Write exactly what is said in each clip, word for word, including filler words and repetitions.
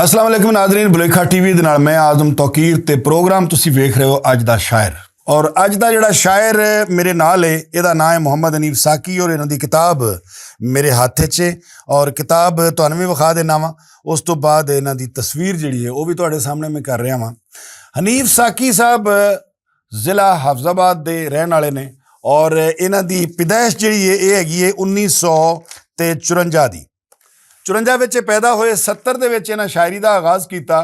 السلام علیکم ناظرین، بلیکھا ٹی وی دے نال میں اعظم توقیر تے پروگرام تسی ویکھ رہے ہو اج دا شاعر۔ اور اج دا جڑا شاعر میرے نال ہے، اے دا نام ہے محمد حنیف ساقی اور انہاں دی کتاب میرے ہاتھ وچ ہے۔ اور کتاب تانوں وی وکھا دینا وا، اس تو بعد انہاں دی تصویر جڑی ہے، او وی تہاڈے سامنے میں کر رہا واں۔ حنیف ساقی صاحب ضلع حافظ آباد دے رہن والے نے، اور انہاں دی پیدائش جڑی ہے، اے ہیگی ہے انیس سو تے چورنجا دی۔ چورنجا وچ پیدا ہوئے، ستر دے وچ انہاں شاعری دا آغاز کیتا،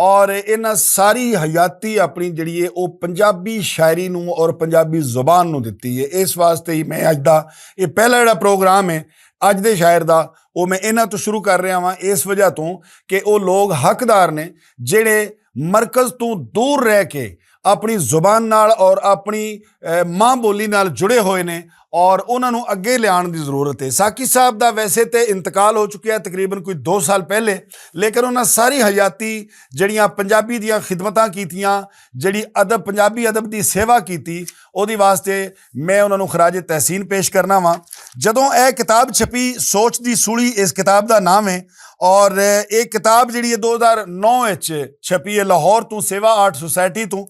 اور انہاں ساری حیاتی اپنی جڑی ہے، او پنجابی شاعری نوں اور پنجابی زبان نوں دتی ہے۔ اس واسطے ہی میں اج دا اے پہلا جڑا پروگرام ہے اج دے شاعر دا، او میں انہاں تو شروع کر رہا واں، اس وجہ تو کہ او لوگ حقدار نے جڑے مرکز تو دور رہ کے اپنی زبان نال اور اپنی، اے، ماں بولی نال جڑے ہوئے نے، اور انہاں نوں اگے لیان دی ضرورت ہے۔ ساقی صاحب دا ویسے تے انتقال ہو چکیا ہے تقریباً کوئی دو سال پہلے، لیکن انہاں ساری حیاتی جڑیاں پنجابی دیاں خدمتاں کیتیاں، جڑی ادب، پنجابی ادب دی سیوا کیتی، اودی واسطے میں انہاں نوں خراج تحسین پیش کرنا واں۔ جدوں اے کتاب چھپی، سوچ دی سولی اس کتاب دا نام ہے، اور اے کتاب جڑی ہے دو ہزار نو وچ چھپی ہے لاہور تو سیوا آرٹ سوسائٹی تو۔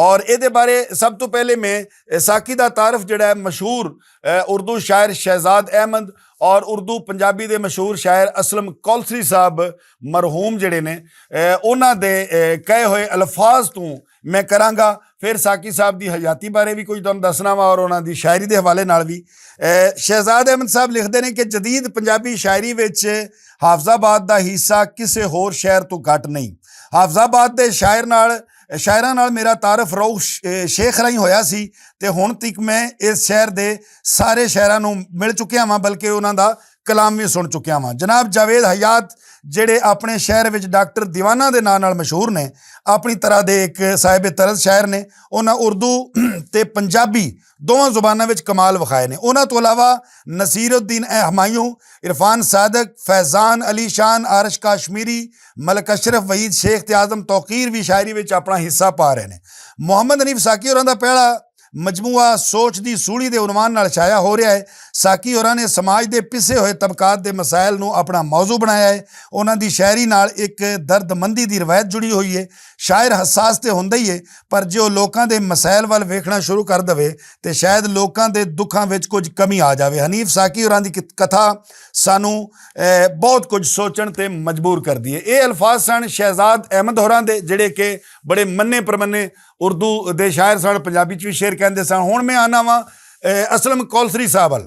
اور اے دے بارے سب تو پہلے میں، اے، ساقی دا تعارف جڑا ہے مشہور، اے، اردو شاعر شہزاد احمد اور اردو پنجابی دے مشہور شاعر اسلم کولسری صاحب مرحوم جڑے نے، اے، انہاں دے، اے، کہے ہوئے الفاظ تو میں کراں گا۔ پھر ساقی صاحب دی حیاتی بارے بھی کچھ تانوں دسنا وا اور انہاں دی شاعری دے حوالے نال بھی۔ اے، شہزاد احمد صاحب لکھدے نے کہ جدید پنجابی شاعری وچ حافظ آباد دا حصہ کسے ہور شہر تو گھٹ نہیں۔ حافظ آباد دے شاعر نال، شاعراں نال میرا تعارف روح ش-، اے، شیخ راہیں ہویا سی، تے ہن تک میں اس شہر دے سارے شاعراں نوں مل چکیا واں، بلکہ انہاں دا کلام وی سن چکیا واں۔ جناب جاوید حیات جڑے اپنے شہر وچ ڈاکٹر دیوانہ دے ناں نال مشہور نے، اپنی طرح دے ایک صاحب طرز شاعر نے۔ انہاں اردو تے پنجابی دوواں زباناں وچ کمال وکھائے نے۔ انہاں تو علاوہ نصیر الدین اے ہمایوں، عرفان صادق، فیضان علی شان، عارش کاشمیری، ملک اشرف وحید، شیخ تے اعظم توقیر وی شاعری وچ اپنا حصہ پا رہے نے۔ محمد حنیف ساقی ہوراں دا پہلا مجموعہ سوچ دی سولی دے عنوان نال شائع ہو رہا ہے۔ ساقی ہوراں نے سماج دے پسے ہوئے طبقات دے مسائل نوں اپنا موضوع بنایا ہے۔ انہاں دی شاعری نال ایک درد مندی دی روایت جڑی ہوئی ہے۔ شاعر حساس تے ہوندا ہی ہے، پر جے او لوکاں دے مسائل ول ویکھنا شروع کر دے تے شاید لوکاں دے دکھاں وچ کچھ کمی آ جاوے۔ حنیف ساقی ہوراں دی کت-، کتھا سانوں، اے، بہت کچھ سوچن تے مجبور کر دیے۔ اے الفاظ سن شہزاد احمد ہوراں دے، جڑے کہ بڑے منے پرمنے اردو دے شاعر سن، پنجابی چ وی شعر کہندے سن۔ ہن میں آنا واں، اے، اسلم کولسری صاحب ول۔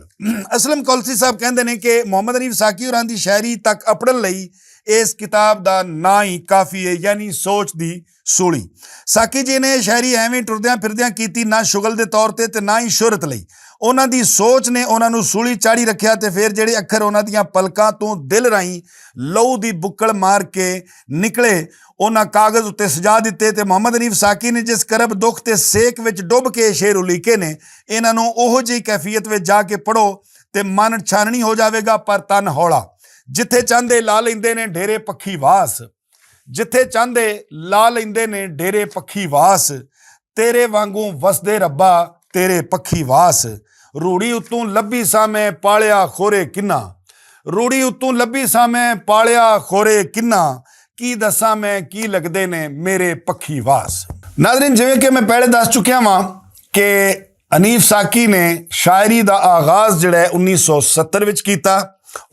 اسلم کولسری صاحب کہندے نے کہ محمد حنیف ساقی ہوراں دی شاعری تک اپڑن لئی اس کتاب دا ناں ہی کافی ہے، یعنی سوچ دی سولی۔ ساقی جی نے شاعری ایویں ٹردیاں پھردیاں کیتی، نہ شغل دے طور تے تے نہ ہی شہرت لئی۔ انہاں دی سوچ نے انہاں نوں سولی چاڑی رکھیا، تے پھر جڑے اکھر انہاں دیاں پلکاں توں دل راہیں لہو دی بکل مار کے نکلے، انہاں کاغذ اتے سجا دتے۔ تے محمد حنیف ساقی نے جس کرب دکھ تے سیک وچ ڈب کے شعر الیکے نے، انہاں نوں اوہو جہی کیفیت وچ جا کے پڑھو تے من چھاننی ہو جاوے گا، پر تن ہولا۔ جتھے چاہندے لا لیندے نے ڈھیرے پکھی واس، جتھے چاہندے لا لیندے نے ڈھیرے پکھی واس، تیرے وانگوں وسدے ربا، تیرے پکھی واس۔ روڑی اتوں لبھی ساں میں پالیا خورے کنا، روڑی اتوں لبھی ساں میں پالیا خورے کنا، کی دساں میں کی لگدے نے میرے پکھی واس۔ ناظرین، جویں کہ میں پہلے دس چکیا واں کہ حنیف ساقی نے شاعری دا آغاز جڑا ہے انیس سو ستر وچ کیتا،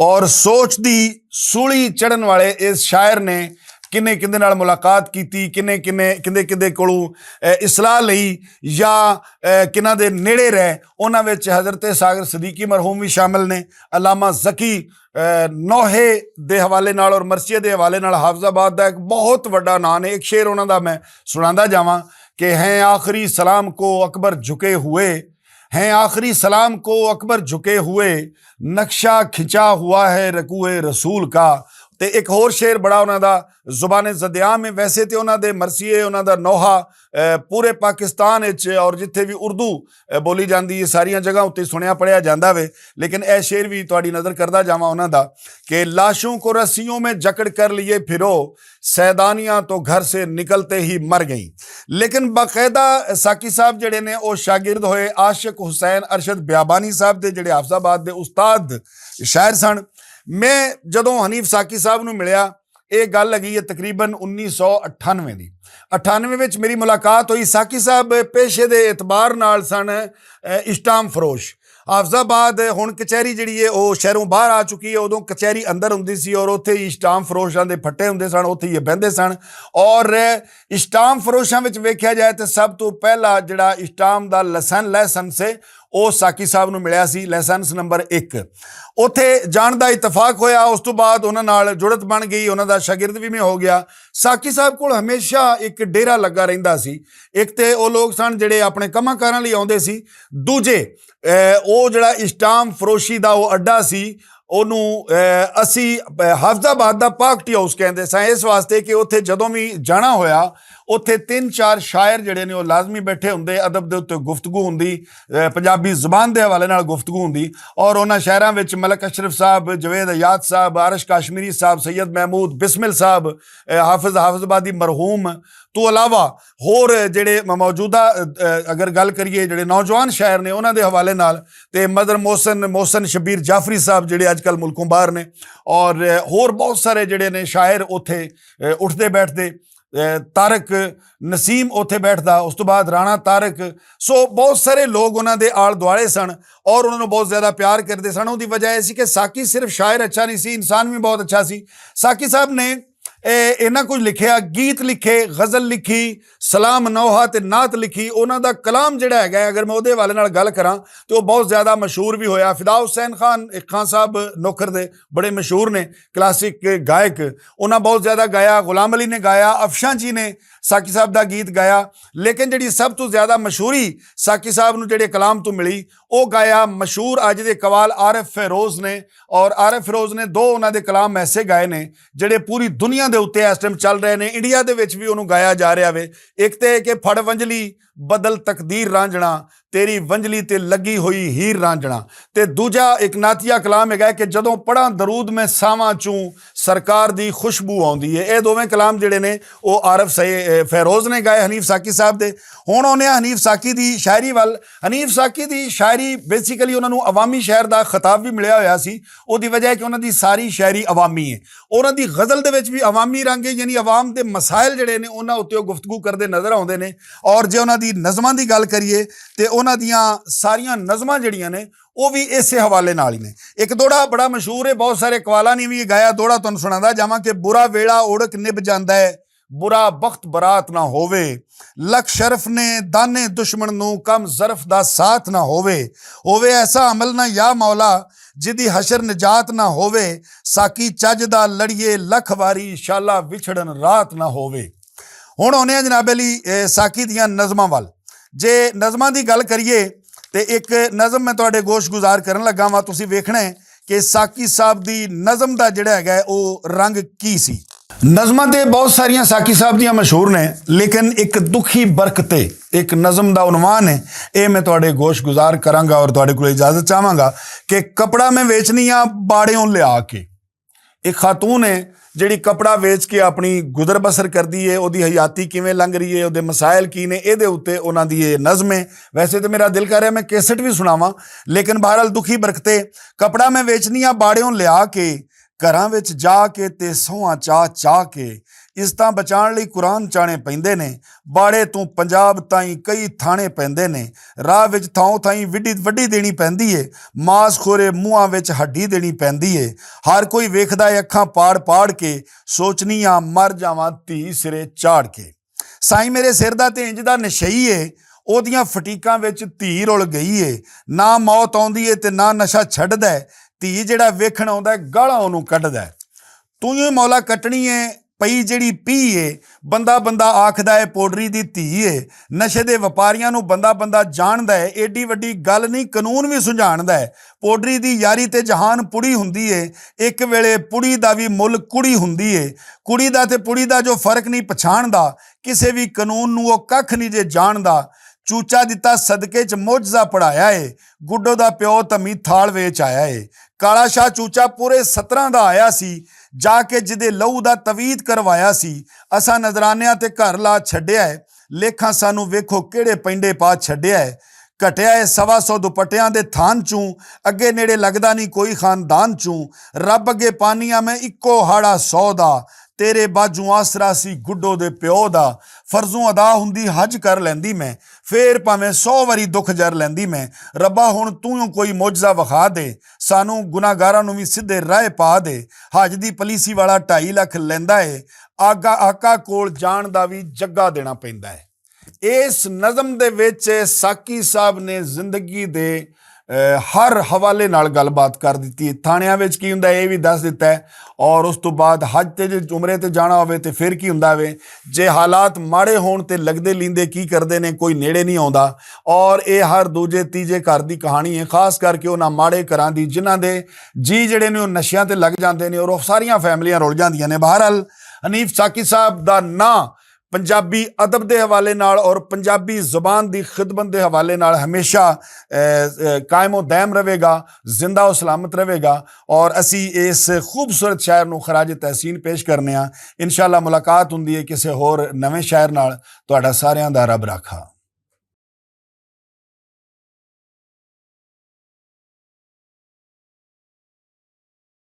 اور سوچ دی سولی چڑھن والے اس شاعر نے کنے کنے نال ملاقات کیتی، کنے کنے کنے کنے کولوں، اے، اصلاح لئی یا، اے، کناں دے نیڑے رہے، انہاں وچ حضرت ساگر صدیقی مرحوم وی شامل نے، علامہ زکی، اے، نوحے دے حوالے نال اور مرثیے دے حوالے نال حافظ آباد دا ایک بہت وڈا نام ہے۔ ایک شعر انہاں دا میں سناندا جاواں کہ ہیں آخری سلام کو اکبر جھکے ہوئے، ہیں آخری سلام کو اکبر جھکے ہوئے، نقشہ کھنچا ہوا ہے رکوع رسول کا۔ تے ایک ہور شعر بڑا انہاں دا زبان زدیاں میں، ویسے تے انہاں دے مرثیے، انہاں دا نوحہ، اے، پورے پاکستان وچ اور جتھے بھی اردو، اے، بولی جاندی ہے، ساریاں جگہاں اُتے سنیا پڑھیا جاندا وے، لیکن اے شعر بھی تہاڈی نظر کردا جاواں انہاں دا کہ لاشوں کو رسیوں میں جکڑ کر لیے پھرو، سیدانیاں تو گھر سے نکلتے ہی مر گئیں۔ لیکن باقاعدہ ساقی صاحب جڑے نے، او شاگرد ہوئے عاشق حسین ارشد بیابانی صاحب دے، جڑے حافظ آباد دے استاد شاعر سن۔ میں جدوں حنیف ساقی صاحب نوں ملیا، یہ گل لگی ہے تقریباً انیس سو اٹھانوے دی۔ اٹھانوے وچ میری ملاقات ہوئی۔ ساقی صاحب پیشے دے اعتبار نال سن اسٹام فروش۔ حافظ آباد ہن کچہری جڑی ہے او شہروں باہر آ چکی ہے، ادوں کچہری اندر ہوندی سی اور اتھے ہی اسٹام فروشاں دے پھٹے ہوندے سن، اتھے ہی بہندے سن۔ اور اسٹام فروشاں وچ ویکھیا جائے تے سب توں پہلا جڑا اسٹام دا لسن لائسنس ہے او ساقی صاحب نوں ملیا سی، لائسنس نمبر ایک۔ اتھے جان دا اتفاق ہویا، اس توں بعد انہاں نال جڑت بن گئی، انہاں دا شاگرد بھی میں ہو گیا۔ ساقی صاحب کول ہمیشہ ایک ڈیرا لگا رہندا سی۔ ایک تے او لوگ سن جڑے اپنے کماں کاراں لئی آوندے سی، دوجے او جڑا اسٹام فروشی دا او اڈا سی، اونوں اسی حافظ آباد دا پاکٹی ہاؤس کہندے ساں، اس واسطے کہ اتھے جدوں بھی جانا ہویا اتھے تین چار شاعر جڑے نے او لازمی بیٹھے ہوندے، ادب دے اتے گفتگو ہوندی، پنجابی زبان دے حوالے نال گفتگو ہوندی۔ اور انہاں شاعراں وچ ملک اشرف صاحب، جوید حیات صاحب، عارش کاشمیری صاحب، سید محمود بسمل صاحب، حافظ حافظ آبادی مرحوم، تو علاوہ ہور جڑے موجودہ اگر گل کریے جڑے نوجوان شاعر نے انہاں دے حوالے نال، تے مدر محسن محسن شبیر جعفری صاحب جڑے اج کل ملکوں باہر نے، اور ہور بہت سارے جڑے نے شاعر اتھے اٹھدے بیٹھدے، طارق نسیم اتھے بیٹھدا، اس توں بعد رانا طارق۔ سو بہت سارے لوگ انہاں دے آل دوالے سن اور انہاں نوں بہت زیادہ پیار کردے سن۔ اوہدی وجہ ایہہ سی کہ ساقی صرف شاعر اچھا نہیں سی، انسان وی بہت اچھا سی۔ ساقی صاحب نے ایہہ انہاں کچھ لکھیا، گیت لکھے، غزل لکھی، سلام نوحہ تے نعت لکھی۔ انہاں دا کلام جیہڑا ہے اگر میں اوہدے حوالے نال گل کراں تے او بہت زیادہ مشہور وی ہویا۔ فدا حسین خان خان صاحب نوکھر دے بڑے مشہور نے کلاسک گائک، انہاں بہت زیادہ گایا، غلام علی نے گایا، افشاں جی نے ساقی صاحب دا گیت گایا۔ لیکن جیہڑی سب توں زیادہ مشہوری ساقی صاحب نوں جیہڑے کلام توں ملی، او گایا مشہور اج دے قوال عارف فیروز نے۔ اور عارف فیروز نے دو انہاں دے کلام ایسے گائے نے جیہڑے پوری دنیا دے اتے اس ٹائم چل رہے نے، انڈیا دے وچ وی انہوں گایا جا رہا وے۔ ایک تے کہ پھڑ ونجلی بدل تقدیر رانجنا، تیری ونجلی تے لگی ہوئی ہیر رانجنا۔ تے دوجا ایک نعتیہ کلام ہے کہ جدوں پڑھاں درود میں ساواں چوں سرکار دی خوشبو آوندی ہے۔ اے دوویں کلام جیہڑے نے او عارف فیروز نے گائے حنیف ساقی صاحب دے۔ ہن اونے حنیف ساقی دی شاعری ول۔ حنیف ساقی دی شاعری بیسیکلی انہاں نوں عوامی شاعر دا خطاب وی ملیا ہویا سی۔ اوہدی وجہ ہے کہ انہاں دی ساری شاعری عوامی ہے۔ انہاں دی غزل دے وچ وی عوامی رنگ ہے، یعنی عوام دے مسائل جیہڑے نے انہاں اتے او گفتگو کردے نظر آوندے نے۔ اور جے انہاں دی نظماں دی گل کریے تے انہاں دیاں ساریاں نظماں جیہڑیاں نے او وی ایسے حوالے نال ہی نے۔ ایک دوہڑا بڑا مشہور ہے، بہت سارے قوالاں نے وی گایا، دوہڑا تہانوں سناندا جاواں کہ برا ویلا اوڑک نبھ جاندا ہے، برا بخت برات نہ ہووے، لکھ شرف نے دانے دشمن نوں کم ظرف دا ساتھ نہ ہووے، ہووے ایسا عمل نہ یا مولا جدی حشر نجات نہ ہووے، ساقی چج دا لڑیے لکھ واری شالا وچھڑن رات نہ ہووے۔ ہن اونے جناب علی ساقی دیاں نظماں ول۔ جے نظماں دی گل کریے تے ایک نظم میں تہاڈے گوش گزار کرن لگا واں، تسی ویکھنا ہے کہ ساقی صاحب دی نظم دا جڑا ہے او رنگ کی سی۔ نظماں تے بہت ساریاں ساقی صاحب دیاں مشہور نے، لیکن ایک دکھی برکتے ایک نظم دا عنوان ہے، اے میں تہاڈے گوش گزار کراں گا اور تہاڈے کول اجازت چاہواں گا کہ کپڑا میں ویچنی آ باڑیوں لیا کے۔ ایک خاتون ہے جڑی کپڑا ویچ کے اپنی گزر بسر کردی ہے، اوہدی حیاتی کیویں لنگ رہی ہے، اوہدے مسائل کی نے، ایہدے اتے انہاں دی ایہہ نظم ہے۔ ویسے تے میرا دل کر رہا ہے میں کیسٹ وی سناواں، لیکن بہرحال دکھی برکتے۔ کپڑا میں ویچنی آ باڑیوں لیا کے، گھراں وچ جا کے تے سوہاں چا چا کے، عزتاں بچان لئی قرآن چانے پیندے نے۔ باڑے توں پنجاب تائیں کئی تھانے پیندے نے۔ راہ وچ تھاؤں تھائیں وڈی وڈی دینی پیندی ہے۔ ماس خورے منہاں وچ ہڈی دینی پیندی ہے۔ ہر کوئی ویکھدا ہے اکھاں پاڑ پاڑ کے، سوچنی آ مر جاواں دھی سرے چاڑ کے۔ سائیں میرے سر دا تے انج دا نشئی ہے، اوہدیاں فٹیکاں وچ دھی رل گئی ہے۔ نہ موت آوندی ہے تے نہ نشہ چھڈدا ہے۔ دھی جڑا ویکھن آوندا ہے گالاں اونوں کڈدا ہے۔ توں ہی مولا کٹنی ہے پئی جڑی پی ہے۔ بندہ بندہ آکھدا ہے پوڈری دی دھی ہے۔ نشے دے وپاریاں نوں بندہ بندہ جاندا ہے، ایڈی وڈی گل نہیں قانون وی سنجھاندا ہے۔ پوڈری دی یاری تے جہان پڑی ہوندی ہے۔ اک ویلے پڑی دا وی مل کڑی ہوندی ہے۔ کڑی دا تے پڑی دا جو فرق نہیں پچھاندا، کسے وی قانون نوں او ککھ نہیں جے جاندا۔ چوچا دتا صدقے چ معجزہ پڑھایا ہے۔ گڈو دا پیو تمی تھال ویچ آیا ہے۔ کالا شاہ چوچا پورے ستراں دا آیا سی، جا کے جدے لہو دا تویت کروایا سی۔ اساں نظرانیاں تے گھر لا چھڈیا ہے۔ لیکھاں سانوں ویکھو کیڑے پینڈے پا چھڈیا ہے۔ گھٹیا ہے سوا سو دوپٹیاں دے تھان چوں، اگے نیڑے لگدا نہیں کوئی خاندان چوں۔ رب اگے پانیاں میں اکو ہاڑا سو دا، تیرے باجوں آسرا سی گڈو دے پیو دا۔ فرضوں ادا ہوندی حج کر لیندی میں، فیر پاویں سو واری دکھ جر لیندی میں۔ ربا ہن توں کوئی معجزہ وکھا دے، سانوں گناہگاراں نوں وی سدھے راہ پا دے۔ حج دی پلیسی والا ڈھائی لکھ لیندا اے، آگا آقا کول جان دا وی جگہ دینا پیندا اے۔ اس نظم دے وچ ساقی صاحب نے زندگی دے ہر حوالے نال گل بات کر دتی، تھانیاں وچ کی ہوندا اے وی دس دتا ہے۔ اور اس توں بعد حج تے جے عمرے تے جانا ہووے تے فیر کی ہوندا وے، جے حالات ماڑے ہون تے لگدے لیندے کی کردے نے کوئی نیڑے نہیں آوندا۔ اور اے ہر دوجے تیجے گھر دی کہانی ہے، خاص کر کے انہاں ماڑے گھراں دی جنہاں دے جی جڑے نے او نشیاں تے لگ جاندے نے اور او ساریاں فیملیاں رول جاندیاں نے۔ بہرحال، حنیف ساقی صاحب دا ناں پنجابی ادب دے حوالے نال اور پنجابی زبان دی خدمت دے حوالے نال ہمیشہ قائم و دائم رہے گا، زندہ و سلامت رہے گا۔ اور اسی اس خوبصورت شاعر نوں خراج تحسین پیش کرنے ہاں۔ انشاءاللہ ملاقات ہوندی ہے کسے ہور نویں شاعر نال۔ تہاڈا ساریاں دا رب راکھا۔